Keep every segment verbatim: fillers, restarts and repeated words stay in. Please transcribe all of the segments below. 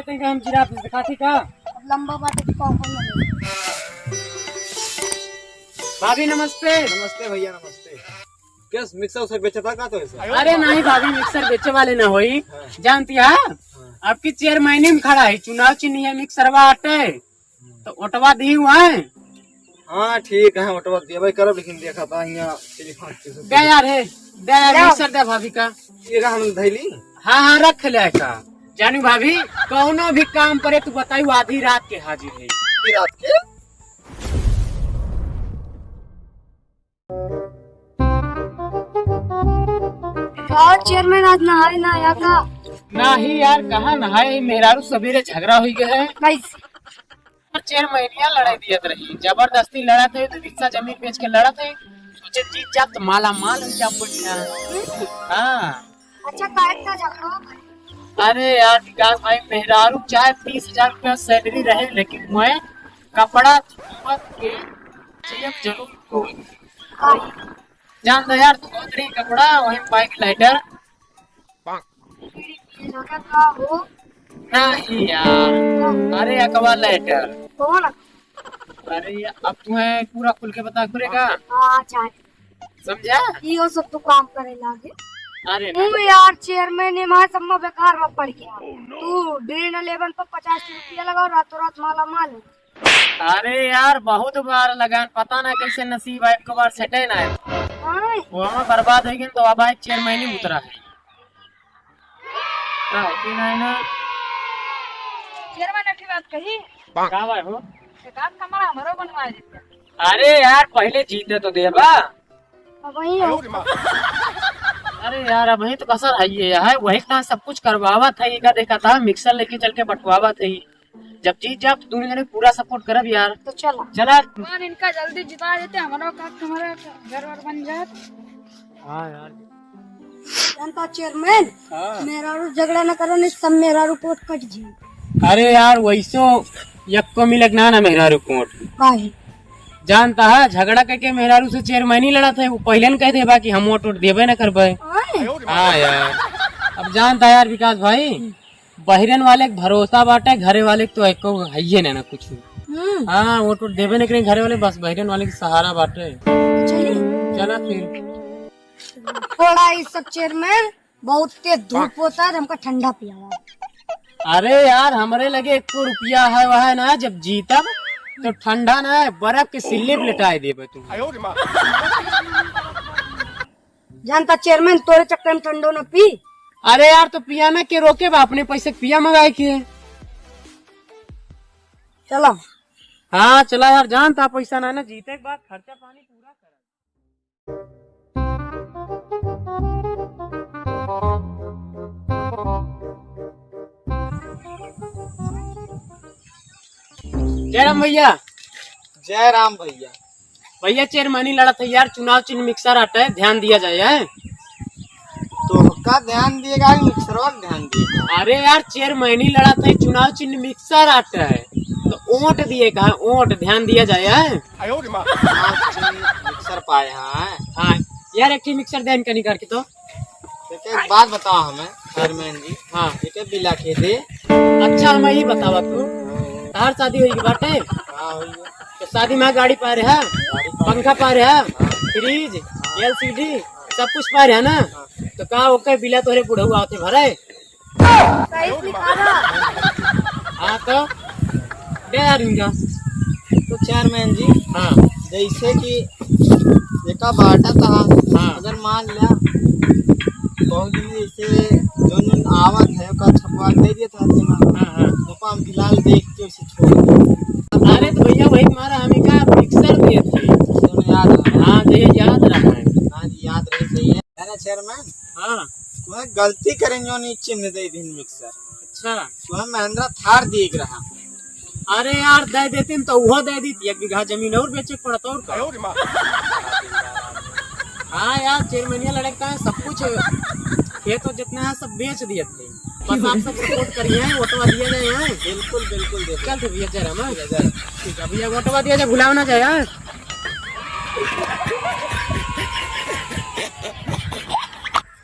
हम जिराफ दिखा थी का? अब लंबा बाटे तो पाँव पर लगे। भाभी नमस्ते। नमस्ते भैया, नमस्ते। क्या मिक्सर उक्सर बेचता का तो ऐसा? अरे नहीं भाभी, मिक्सर बेचे वाले ना होई। हाँ। जानती है, हाँ। आपकी चेयरमैनी में खड़ा है, चुनाव चिन्ह है मिक्सरवा आटे, तो ओटवा दी हुआ है। हाँ ठीक है, ओटवा दिया भाई करब, लेकिन देखा था यहाँ टेलीफोन पे से। दे यार है, दे यार, क्या? मिक्सर दे भाभी का। ये का हम धैली? हाँ हाँ, रख ले का। जानू भाभी, कौनो भी काम परे तू बताई, वो आधी रात के हाजिर है। आधी रात के? का चेयरमैन आज नहाए ना आया का? नाही यार, कहाँ नहाए, मेहरारू सवेरे झगड़ा हुई गए है। कैसे? चेयरमैनिया लड़ाई दियत रही, जबरदस्ती लड़त है, तो हिस्सा जमीन बेच के लड़त है, सोचे जीत जाब तो माला माल हो जाब बढ़िया। हाँ। अच्छा, काहे का झगड़ा हो गया? अरे यार विकास भाई, मेहरारू चाहे तीस हजार रुपया सैलरी रहे, लेकिन मैं कपड़ा धोवत के जेब जरूर धोई। काहे? जान दे यार, तू धोत रही कपड़ा, वही पाई के लाइटर। लगा का हो? नहीं यार, अरे अकवा लाइटर। कौन? अरे यार, अब तुम्हें पूरा खुल के बता खुलेगा। हाँ, चाहे। समझा? इहो सब तू काम करे लागे। अरे तू ना। यार चेयरमैन, ये मार सब में बेकार में पड़ गया। तू ड्रीन इलेवन पर पचास रुपया लगाओ, रातों रात माला माल हो। अरे यार, बहुत बार लगान, पता ना कैसे नसीब आए, एक बार सेटे ना आए। हाँ। वो हमें बर्बाद हो गए, तो अब आए चेयरमैन ही उतरा है। का होती ना है ना? चेयरमैन अच्छी बात कही। का भाई हो? एक आध कमरा हमरो बनवा देते। अरे यार, पहले जीते तो देबा। अब वही है। अरे यार, अब वही तो कसर है, ये है वही का सब कुछ करवावत है, इका देखा था मिक्सर लेके चल के बंटवावत है। जब जीत जाब तो दोनों जने पूरा सपोर्ट करब यार। तो चला। चला। भगवान इनका जल्दी जिता देते, हमारा का, हमारा घर वर बन जात। हाँ यार। जानता चेयरमैन, हाँ। मेहरारू झगड़ा न करो, नहीं सब मेहरारू कोट कट जी। अरे यार, वैसो यक्को मिलक ना, ना मेहरारू कोट। काहे? जानता है, झगड़ा करके मेहरारू से चेयरमैनी लड़त है, वो पहले न कह देबा कि हम वोट वोट देबे न करबे। आए। हाँ यार, अब जानता है यार विकास भाई, बहिरन वाले के भरोसा बाटे, घरे वाले के तो एको हइये ना, ना कुछ। हम्म। हाँ, वोट वोट देबे न करें घरे वाले, बस बहिरन वाले के सहारा बाटे। चलिए। चला फिर। थोड़ा इस सब चेयरमैन, बहुत तेज धूप होता है, हमका ठंडा पियावा। अरे यार, हमरे लगे एको रुपया है, वह ना, जब जीतब तो ठंडा ना, बर्फ के सिल्ली पे लेटाए देबे तू। जानता चेयरमैन, तोरे चक्कर में ठंडो न पी। अरे यार, तो पिया ना के रोके बा, अपने पैसे के पिया मंगाए के। चला। हाँ, चला यार, जानता पैसा ना, ना जीते के बाद खर्चा पानी पूरा करा। जय राम भैया। जय राम भैया। भैया, चेयरमैनी लड़त है यार, चुनाव चिन्ह मिक्सर आटे, ध्यान दिया जाए, हैं? तो का ध्यान दिएगा, मिक्सरवा का ध्यान दिएगा? अरे यार, चेयरमैनी लड़त है, चुनाव चिन्ह मिक्सर आटे, तो वोट दिए का, वोट ध्यान दिया जाए, हैं? हाँ, चुनाव चिन्ह मिक्सर पाए, हाँ। हाँ यार, एक ठे मिक्सर देन का निकाल के तो। तो एक बात बताओ हमें, चेयरमैन जी। हाँ। एक बिला के दे। अच्छा, हम यही बतावा तू, तहार शादी होई के बाटे? हाँ, होई गई। तो शादी में गाड़ी पा रहे है, गाड़ी पा रहे। पंखा पा रहे है, हाँ। फ्रिज, हाँ। एलसीडी, सब कुछ पा रहे है ना? हाँ। तो का ओकर बिला तोहरे बुढ़ऊ आवते भरे? सही लिखा ना। हाँ तो, दे यार इनका। तो चेयरमैन जी, हाँ। जैसे कि एका बाटा था, हाँ। अगर मान लिया, बहुत दिन जैसे जोन जोन आवत है, ओका छपवा के दे दिया था, हाँ, हाँ। तो हम फिलहाल देख के उसे छोड़ दिया। अरे तो भैया, वही तुम्हारा हमें का मिक्सर दिए थे। तो याद रहा। हाँ, तो ये याद रहा है। हाँ जी, याद रही, सही है। है ना चेयरमैन? हाँ। तुम्हें गलती करें जो नहीं चिन्ह दे दिन मिक्सर। अच्छा। तुम्हें महिंद्रा थार दिए के रहा। अरे यार, दे देती न तो वो दे देती, एक बीघा जमीन और बेचे के पड़त और का? हाँ यार, चेयरमैनिया लड़े का है, सब कुछ खेत और जितना है सब बेच दिए थे। बस आप सब सपोर्ट करिए, वोटवा दिया जाए, हाँ? बिल्कुल, बिल्कुल, बिल्कुल। चल तो भैया, जय राम, हाँ? जय राम। ठीक है भैया, वोटवा दिया जाए, भुलाओ ना जाए, हाँ?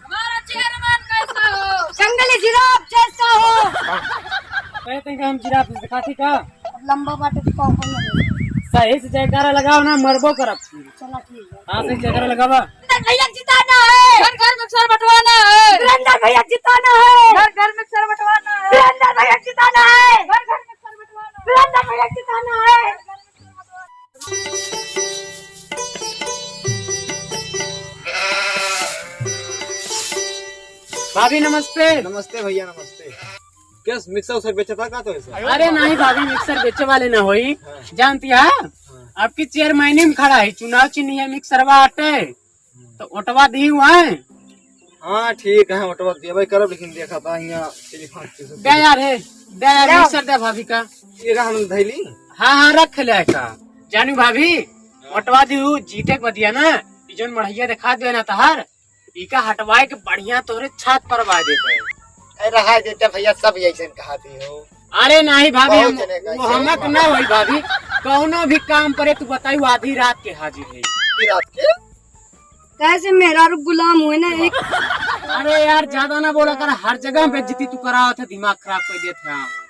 हमारा चेयरमैन कैसा हो? जंगली जिराफ जैसा हो। कहे थे कि हम जिराफ से दिखाती का? अब लंबा बाटे तो पाँव पर लगे। सही से जयकारा लगाओ ना, मरबो करब। चला ठीक है। हाँ, सही जयकारा लगावा। भैया जिताना है। घर घर में सर बंटवाना है। वीरेंद्र भैया जिताना है। घर घर में सर बंटवाना है। वीरेंद्र भैया जिताना है। घर घर में सर बंटवाना है। वीरेंद्र भैया जिताना है। भाभी नमस्ते। नमस्ते भैया, नमस्ते। क्या मिक्सर उक्सर बेचत है का तो ऐसा? अरे नहीं भाभी, मिक्सर बेचे वाले ना होई। हाँ। जानती है, हाँ। आपकी चेयरमैनी में खड़ा है, चुनाव चिन्ह है मिक्सरवा आटे, तो ओटवा दी हुआ है। हाँ ठीक है, ओटवा दिया भाई करब, लेकिन देखा था यहाँ टेलीफोन पे से दे यार, है दे यार, मिक्सर दे भाभी का। ये का हम धैली? हाँ हाँ, रख ले का। जानू भाभी, ओटवा दी हूँ, जीते के बदिया ना, ई जौन मढ़ैया दिखा दे ना तहार, इका हटवाए के बढ़िया तोहरे छात पर बा देबे। अरे रहा देते भैया, सब ऐसे कहा दी हो। अरे नहीं भाभी, बहुत हम, जने का वो ऐसे हमक ना होई भाभी, कौनो भी काम परे तू बताई, वो आधी रात के हाजिर है। आधी रात के? कैसे मेहरारू गुलाम हुए ना एक। अरे यार, ज्यादा ना बोला कर, हर जगह बेइज्जती तू करावत है, दिमाग खराब कर देत है।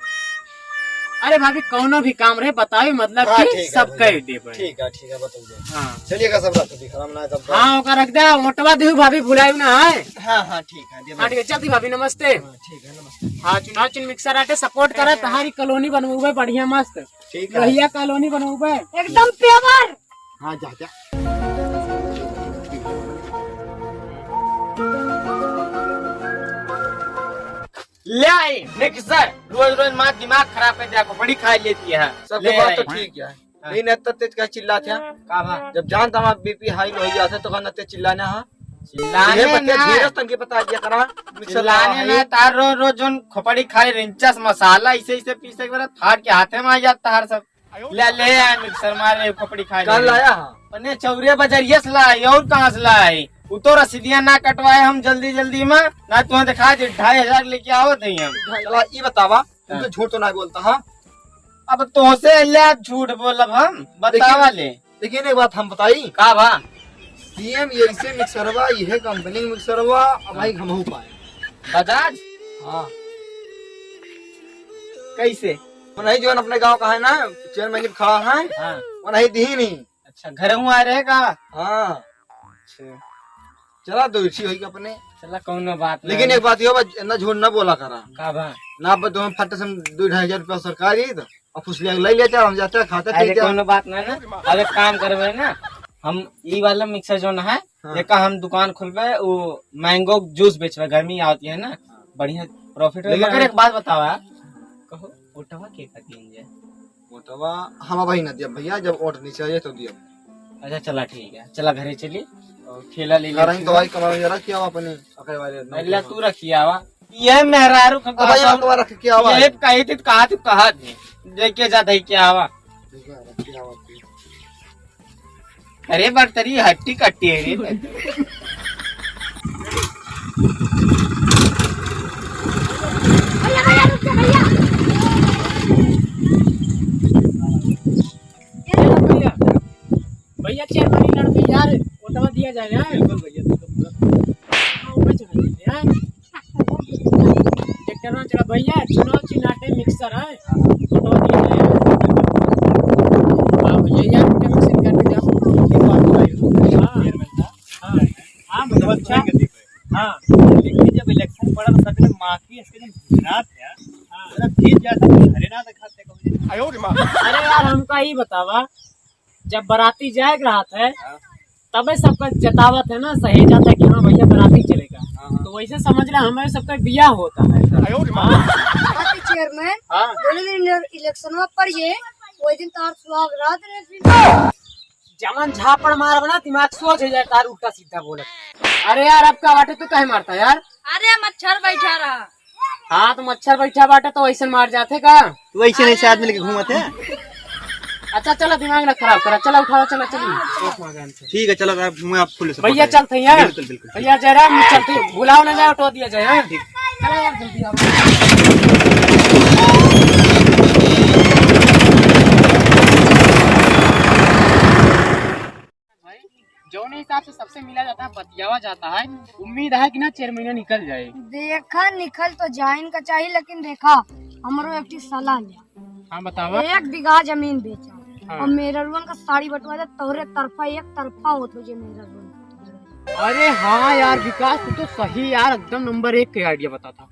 अरे भाभी, कौनो भी काम रहे बतावे, मतलब हाँ, कि ठीक है सब भैया। कह देबे। ठीक है, ठीक है, बताइए। हाँ। चलिएगा सब रख दी, खराब ना है तब। हाँ, ओका रख दे, ओटवा दिहु भाभी, भुलायु ना है। हाँ, हाँ, ठीक है, दे हाँ, भाई। ठीक है, चलती भाभी, नमस्ते। हाँ, ठीक है, नमस्ते। हाँ, चुनाव चिन्ह मिक्सर आटे, सपोर्ट करे, तहारी कॉलोनी बनवावे बढ़िया मस्त। ठीक है। बढ़िया कॉलोनी बनवावे। एकदम पेवर। हाँ, जा, जा। ले आई, मिक्सर, रोज रोज माँ दिमाग खराब कर दिया, खोपड़ी खा लेती है। सबके ले बात तो आई। ठीक है। हाँ। लेकिन इतना तेज का चिल्लात है? का बा? जब जानता हमारा बीपी हाई हो जाता है तो कहना तेज चिल्लाना है। चिल्लाने ये बच्चे ना। धीरे तंग के बता दिया करा। मिक्सर चिल्लाने लावा ना, है। तार रोज रोज जोन खोपड़ी खाई रिंचस मसाला ऐसे ऐसे पीसे के बेरा फाड़ के हाथे में आ जाता हर सब। ले, ले आए मिक्सर मारे खोपड़ी खाई कल ले। लाया है? अपने चौरे बजरिया से लाई, और कहाँ से लाई? उ तो रसीदिया ना कटवाए हम जल्दी जल्दी में, ना तुम्हें दिखा दे, ढाई हजार लेके आवत है हम। चला, ई बतावा, तुम तो हाँ। झूठ तो ना बोलता, हाँ? अब तोहसे ले झूठ बोलब हम, बतावा लेकिन, ले। लेकिन एक बात हम बताई। का बा? सीएम ऐसे मिक्सरवा, यह कंपनी के मिक्सरवा, अब भाई हमहू पाए। बजाज? हाँ। कैसे? वो नहीं, जो अपने गांव का है ना, चेयरमैन जी खड़ा है, हाँ। वो नहीं दी नहीं। अच्छा, घर हुआ रहेगा? हाँ। अच्छा। चला, दो इसी होई अपने। चला, कौनो बात लेकिन नहीं। एक बात यो बा, इतना झूठ ना बोला करा। का बा? ना, अब तुम्हें फट से हम दो ढाई हजार रुपया सरकारी तो, और फुसलिया ले लेते, हम जाते, खाते, अरे, पीते। कौनो बात ना, ना। अब एक काम करबे ना, हम ई वाला मिक्सर जो ना है, हाँ। एका हम दुकान खोलबे, वो मैंगो जूस बेचबे, गर्मी आवती है ना, बढ़िया प्रॉफिट होई। लेकिन मगर एक बात बतावा। कहो, ओटवा के का दीन जाए? ओटवा हम अबही ना दिया भैया, जब ओट नीचे आ जाए तो दिया। अच्छा, चला ठीक है, चला घरे चली और ठेला ले घर लेती तो हूँ। भाई कमावे जरा किया अपने अकरे वाले ना अल्लाह किया। तू रखिया आवा। ये मेहरारू का अब भाई कहता हूँ। ओटवा रख के आवा। ये कही थी, कहा थी, कहा थी। देख के जा, देख के आवा। ठीक है, रख के आवा। अरे बर्तरी हट्टी कट्टी है रे। भैया, भैया, रुक जा, भैया। भैया, भैया, चेयर पर ही लड़के यार, ओटवा दिया जाए यार। बिल्कुल भैया, बिल्कुल। हाँ, ऊपर चढ़ा दीजिए, हाँ। ट्रैक्टर में चला भैया, चुनाव चिन्ह आटे मिक्सर है। तो ठीक है। हाँ भैया, यार, उनके मिक्सर करके जाओ। हाँ। हाँ। हाँ, मतलब, अच्छा। हाँ। लेकिन जब इलेक्शन पड़ा तो सबने माफी इसके दिन गुजरात है। हाँ। मतलब, जीत जाता तो घरे ना दिखाते कभी। अरे यार, हमका ई बतावा, जब बराती जाए के रहत है, हाँ। तबे सबका जतावत है ना, सहेजत है कि हाँ भैया बराती चलेगा। हाँ, हाँ। तो वैसे समझ ले हमारे सबका बियाह होता है। हाँ। बाकी चेयरमैन, हाँ। बोले दिन इलेक्शन में पड़िए, वही दिन तार सुहाग रात रे। जमन झापड़ मारब ना, दिमाग सोच हो जाए तार उल्टा सीधा बोलत। अरे यार, अब का बाटे तू काहे मारता यार? अरे मच्छर बैठा रहा। हाँ, तो मच्छर बैठा बाटे तो ऐसन मार जाते का? तू ऐसे नहीं से आदमी लेके घूमत है। अच्छा, चलो, दिमाग ना खराब करा, चलो, उठाओ, चलो, चलिए। ठीक है, चलो, अब मैं आप खुले से भैया, पकड़े। चलते हैं यार। बिल्कुल, बिल्कुल। भैया, जयराम, चलते हैं। बुलाओ ना जाए, उठा दिया जाए, हाँ? ठीक। चलो यार, जल्दी आओ। भाई, जौने हिसाब से सबसे मिला जाता है, बतियावा जाता है, उम्मीद है कि ना चेयरमैन निकल जाए। देखा, निकल तो जाइन का चाहिए, लेकिन देखा, हमरो एक ठे सलाह लिया। हाँ, बतावा। एक बीघा जमीन बेचा हाँ। और मेहररुअन का साड़ी बंटवा दे, तोहरे तरफा एक तरफा होत हो जे मेहररुअन। अरे हाँ यार विकास, तू तो सही यार, एकदम नंबर एक के आइडिया बता था।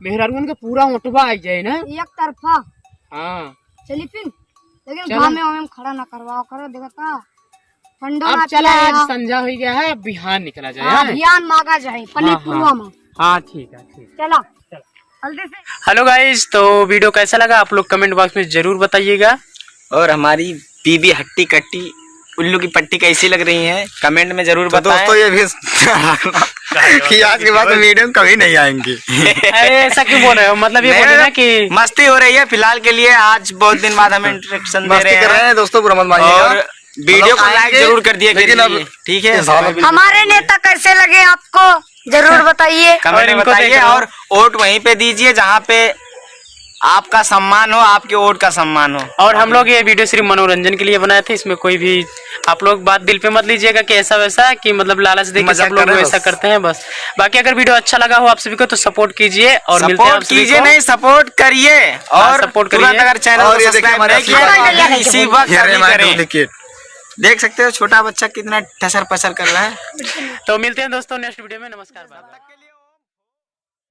मेहररुअन का पूरा ओटवा आ जाए ना। एक तरफा। हाँ। चली फिर, लेकिन चलो। घामे वामे में खड़ा ना करवाओ करो, देखता ठंडा अब ना चला, पिया आज यार। संझा हो गया है, अब बिहान निकला जाए, हाँ, हैं? बिहान मागा जाए, पल्ली हाँ, पुरवा हाँ। में। हाँ, ठीक है, ठीक। चला। चला। जल्दी से। हेलो गाइस, तो वीडियो कैसा लगा आप लोग कमेंट बॉक्स में जरूर बताइएगा। और हमारी बीबी हट्टी कट्टी उल्लू की पट्टी कैसी लग रही है, कमेंट में जरूर तो बताएं। दोस्तों, ये भी कि आज के बाद वीडियो में कभी नहीं आएंगे। अरे, ऐसा क्यों बोल रहे हो? मतलब, ये नहीं, बोले ना नहीं, कि मस्ती हो रही है फिलहाल के लिए। आज बहुत दिन बाद हम इंटरेक्शन दे मस्ती रहे कर रहे हैं। हैं दोस्तों, बुरा मत मानिएगा। और वीडियो मतलब, को लाइक आएंगे, जरूर कर दिया लेकिन करिए, अब ठीक है? इस हालत में हमारे नेता कैसे लगे आपको, जरूर बताइए। कमेंट और में इनको बताइए देख रहे हो। और वोट वहीं पे दीजिए जहाँ पे आपका सम्मान हो, आपके वोट का सम्मान हो। और हम लोग ये वीडियो सिर्फ मनोरंजन के लिए बनाए थे, इसमें कोई भी आप लोग बात दिल पे मत लीजिएगा कि ऐसा वैसा, कि मतलब लालच दे के मजाक सब लोग कर रहे हैं वैसा बस। करते हैं बस। बाकी अगर वीडियो अच्छा लगा हो आप सभी को तो सपोर्ट कीजिए और मिलते हैं आप सपोर्ट सभी कीजिए को। नहीं, सपोर्ट करिए। हाँ, और सपोर्ट तुरंत करिए। अगर चैनल और को ये देखिए सब्सक्राइब हमारे नहीं किया आशीर्वाद तो अभी इसी वक्त ये अभी रहे हमारे करें। डुप्लीकेट। देख सकते हो छोटा बच्चा कितना टसर पसर कर रहा है। तो मिलते हैं दोस्तों नेक्स्ट वीडियो में। नमस्कार, बाय बाय।